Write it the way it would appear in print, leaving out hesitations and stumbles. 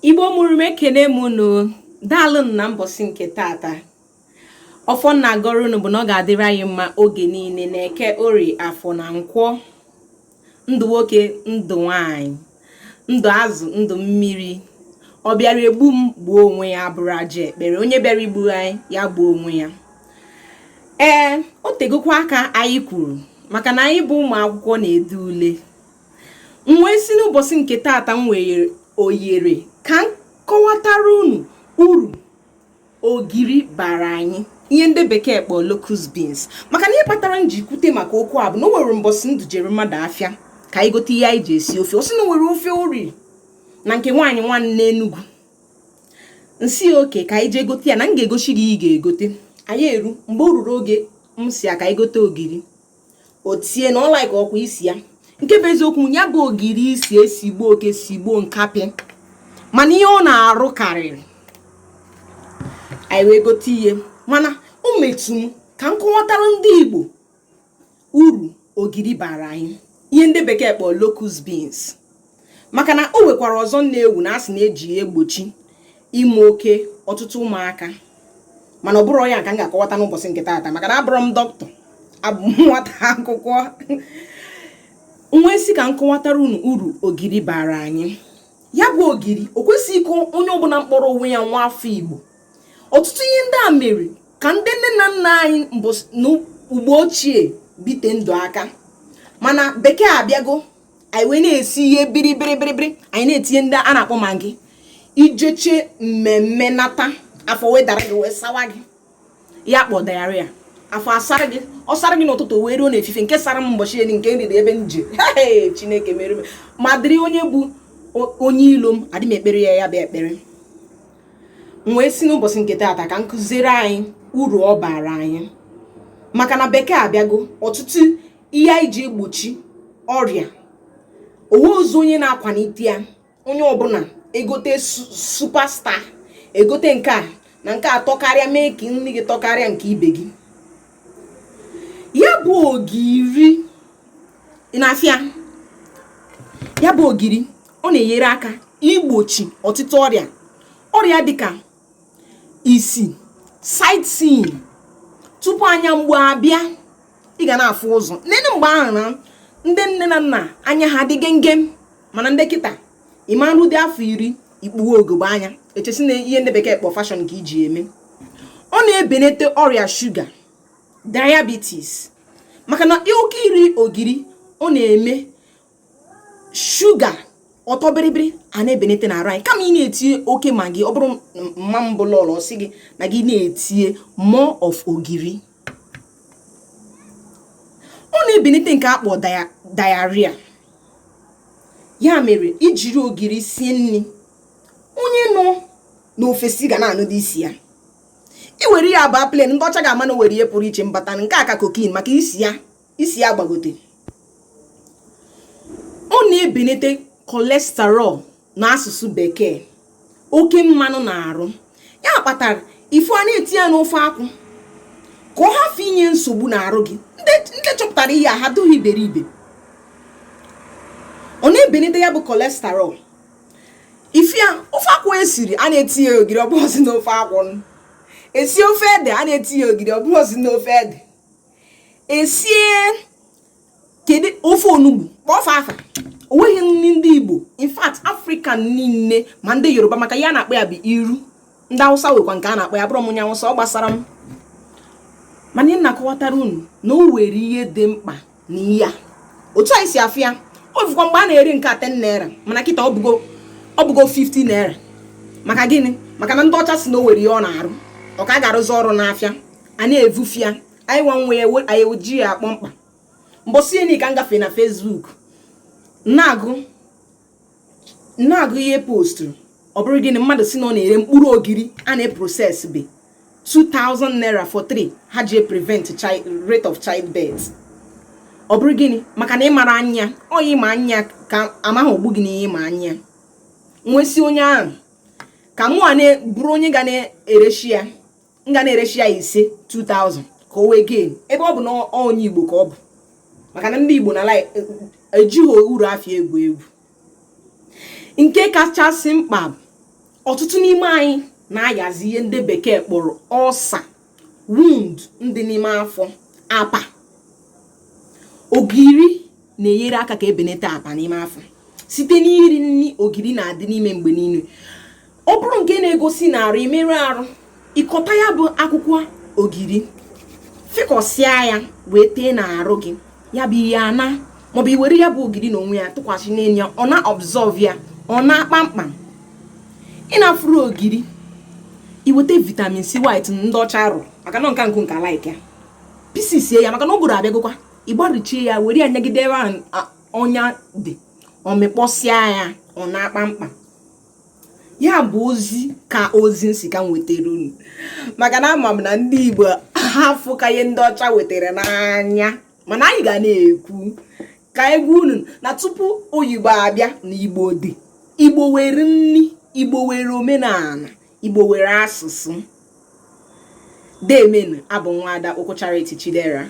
Igbo mụrụ m, ekene m unu. Daalụ na mbọsị nke tata. Ọfọ na-agọrọ unu bụ na ọ ga-adịrị anyị mma oge niile, na Eke, Orie, Afọ na Nkwọ. Ndụ nwoke, ndụ nwanyị, ndụ azụ, ndụ mmiri. Ọ bịara egbu m gbuo onwe ya abụrụ ajọ ekpere. Onye bịara igbu anyị, ya gbuo onwe ya. Ee, o tegokwa aka anyị kwuru maka na anyị bụ ụmụ akwụkwọ na-ede ule. M wee si n'ụbọchị nke tata m were oyere ka m kọwatara unu uru ogiri bara anyị, ihe ndị bekee kpọọ locust beans. Maka na ihe kpatara m ji kwute maka okwu a bụ na o nwere mbọsị ndụ jere mmadụ afịa ka anyị gote ihe anyị ji esi ofe. Ọ sị na o nwere ofe ori na nke nwaanyị nwanne Enugu nsi oke, ka anyị jee gote ya, na m ga-egosi gị. Ị ga-egote anyị eru mgbe o ruru oge m si ya ka anyị gote ogiri, o tie na ọ like ọkwa isi ya. Nke bụ eziokwu, ya bụ ogiri isi esigbo oke sigbo nkapị, mana ihe ọ na-arụ karịrị. Anyị wee gote ihe, mana o metụ m ka m kọwatara ndị Igbo uru ogiri bara anyị, ihe ndị bekee kpọọ locust beans. Maka na o nwekwara ọzọ na-ewu na asị na-eji ya egbochi ime oke ọtụtụ ụmụaka, mana ọ bụrụ ya ka m ga-akọwata n'ụbọchị nke taata, maka na abụrọ m dọkịta, abụ m nwata akwụkwọ. Nwee sị ka m kọwatara unu uru ogiri bara anyị. Ya bụ ogiri, o kwesịghị ka onye ọbụla mkpọrọ onwe ya nwa afọ Igbo. Ọtụtụ ihe ndị a mere ka ndị nne na nna anyị mbụ n'ugbo ochie bite ndụ aka, mana bekee abịago, anyị wee na-esi ihe biribiribiribiri, anyị na-etinye ndị a na-akpọ Maggi. Ijeche mmemme nata, afọ wee dara gị, wee sawa gị, ya kpọ diarrhea. Afọ asara gị, ọ sara gị n'ụtụtụ wee ruo n'efife. Nke sara m mbọchị elu nke nriri ebe m je. Chineke mere m ma dịrị onye bụ onye ilo m, adị m ekpere ya, ya bụ ekpere. M wee si n'ụbọchị nke taata ka m kụziere anyị uru ọ bara anyị, maka na bekee abịago, ọtụtụ ihe anyị ji egbochi ọrịa owe ozu onye na-akwalite ya. Onye ọbụla egote Superstar, egote nke a na nke atọ karịa, mee ka nri gị tọkarịa nke ibe gị. Ya bụ ogiri ị na-afịa, ya bụ ogiri, ọ na-enyere aka igbochi ọtụtụ ọrịa, ọrịa dịka isi, sightseeing. Tupu anya mgbu abịa, ị ga na-afụ ụzọ nene. Mgbe ahụ na ndị nne na nna anya ha dị gengem, mana ndị kịta ịma nrụ dị afọ 10 ikpuwe ogogbe anya, echesi na ihe ndị bekee kpọ fashion ka iji eme. Ọ na-ebenete ọrịa shuga, diabetes, maka na oke iri ogiri, ọ na-eme shuga ọtọ bịrịbịrị a na-ebenete n'arụ anyị. Kama ị na-etinye oke Maggi, ọ bụrụ mma mbụ lọlọ sị gị na gị na-etinye more of ogiri, ọ na-ebenete nke akpọ diarrhea. Ya mere ijiri ogiri sie nri, onye nọ n'ofesi ga na-anụdị isi ya. Iwere ya baa plane, ndị ọcha ga-ama na o were ihe pụrụ iche mbata nke a ka cocaine, maka isi ya, isi ya gbagote. Ọ na-ebenete cholesterol, n'asụsụ bekee oke mmanụ na-arụ. Ya kpatara ifu a na-etinye ya n'ofe akwụ ka ọ hafụ inye nsogbu n'arụ gị. Ndị chọpụtara ihe a, ha dụghị iberibe. Ọ na-ebenete ya bụ cholesterol. Ifu ya, ofe akwụ esiri a na-etinye ogiri, ọ bụghịzi n'ofe akwụ. Esi ofe ede a na-etinye ogiri, ọ bụghịzi n'ofe ede. Esie kedu ofe onugbu, kpọọ afa. O nweghị nri ndị Igbo, in fact Afrịka niile, ma ndị Yoruba, maka ihe a na-akpọ ya bụ iru. Ndị Hausa nwekwa nke a na-akpọ ya. Bụrụ m onye Hausa, ọ gbasara m, mana ihe na-akọwatara unu na o nwere ihe dị mkpa na ihe a otu anyị si afụ ya. O bụkwa mgbe a na-eri nke a 10 naira, mana kịta ọ bụgo 50 naira. Maka gịnị? Maka na ndị ọcha si na o nwere ihe ọ na-arụ, ọ ka a ga-arụzi ọrụ n'afịa a na-evufe ya. Anyị nwa nwe ya, anyị eji ya akpọ mkpa. Mbọsị enyi ka m gafee na Facebook, na-agụ na-agụ ihe postụrụ, ọ bụrụ gịnị, mmadụ si na ọ na-ere mkpụrụ ogiri a na-eprocess be 2000 naira for 3, ha ji prevent child, rate of childbirth. Ọ bụrụ gịnị? Maka na ịmara anya ọ ịma anya ka amaghị ogbu gị n'ihe ịma anya. Nwesị onye ahụ ka mụ a bụrụ onye ga na-ereshi ya, m ga na-ereshi ya ise 2000 ka o wee gain, ebe ọ bụ na onye Igbo ka ọ bụ. Maka na ndị Igbo na ejighị uru afịa egwu egwu. Nke kachasị mkpa, Ọtụtụ n'ime anyị na-ayazi ihe ndị bekee kpọrọ ulcer, wound ndị n'ime afọ, apa. Ogiri na-enyere aka ka ebenata apa n'ime afọ site n'iri nri ogiri na-adị n'ime mgbe niile. Ọ bụrụ nke na-egosi na arụ imerụ arụ, ịkọta ya bụ akwụkwọ ogiri, fịkọsịa ya wee tee n'arụ gị, ya bụ ihe ana, maọbụ i were ya bụ ogiri na onwe ya tụkwasị n'elu ya, ọ na-absorb ya, ọ naa kpamkpam. Ị na-afụrụ ogiri, iweta vitamin C white ndị ọcha rụrụ maka na nka nkụ nka like ya, pisisie ya maka na ụgụrụ abịagokwa, ịgbarichie ya were ya nyegide ebe ahụ ọnya dị, ọ mịkpọsịa ya, ọ naa kpamkpam. Ya bụ ozi ka ozi nsi ka m wetara unu, maka na ama m na ndị Igbo ha afụka ihe ndị ọcha wetara n'anya, mana anyị ga na-ekwu ka egwu unu na tupu oyibo abịa na Igbo dị. Igbo were nni, Igbo were omenala, Igbo were asụsụ. Demenu, abụ nwaada Okwu Charity Chidera.